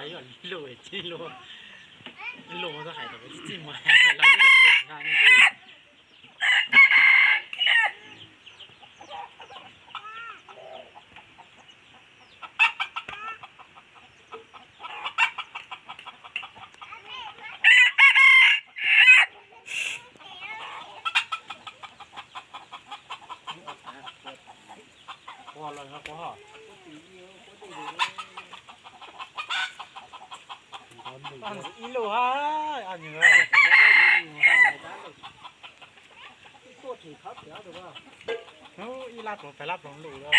Yog lus tsis lus, lus txog hais tau txij mus los yog tau nqa ne. Ib lub ha, ib lub, ib lub peb lab ploog lus lawm.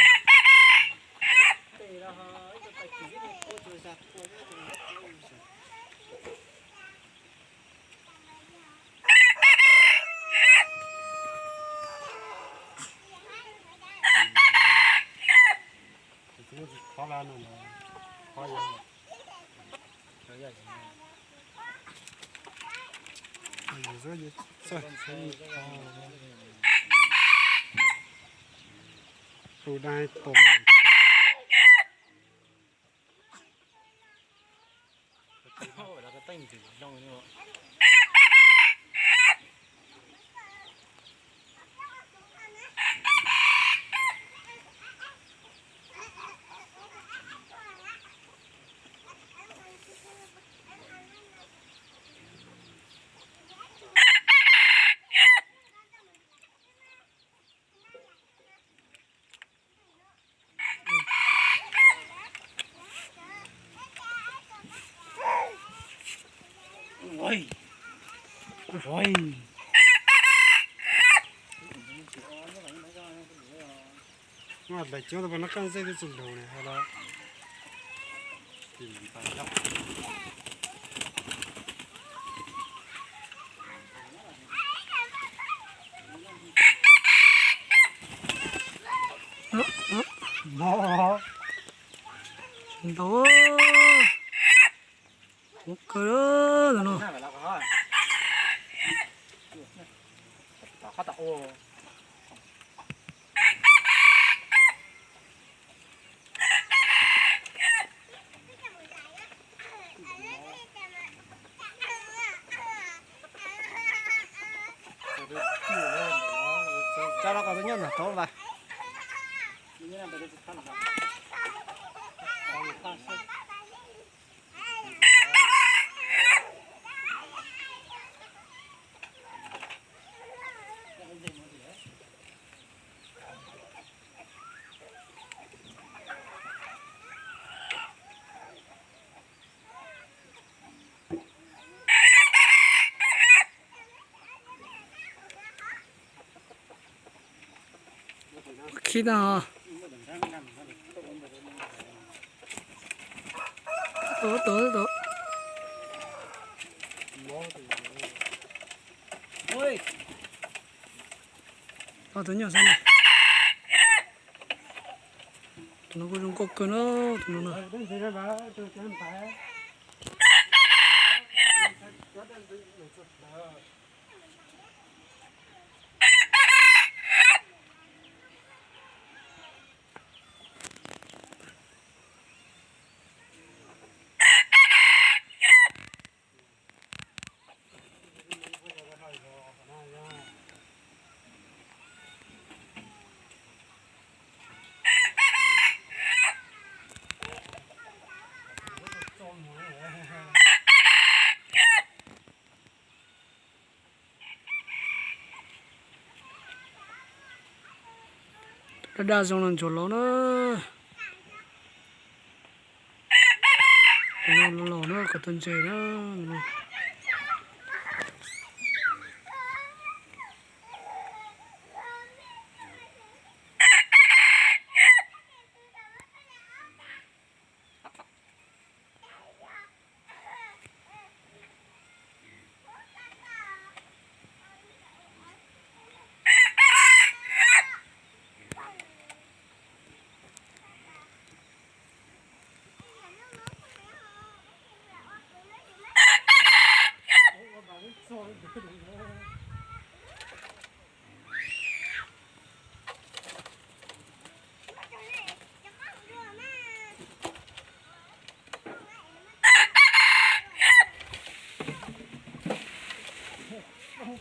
Tus dai tom. Dlaim coob tau pas noj qeej zej twb tsis lug ne. Ntau, ua kawg no. Tso los kom tus nyuj nrog rau mas. Khib tag. Tus, tus, tus. Tus nyuj xwb. Tus no kuj zoo nkauj kawg na, tus no na. Daj daj zoo los ntsuag los na. Tus no los los na, kom tau ntses na. Ua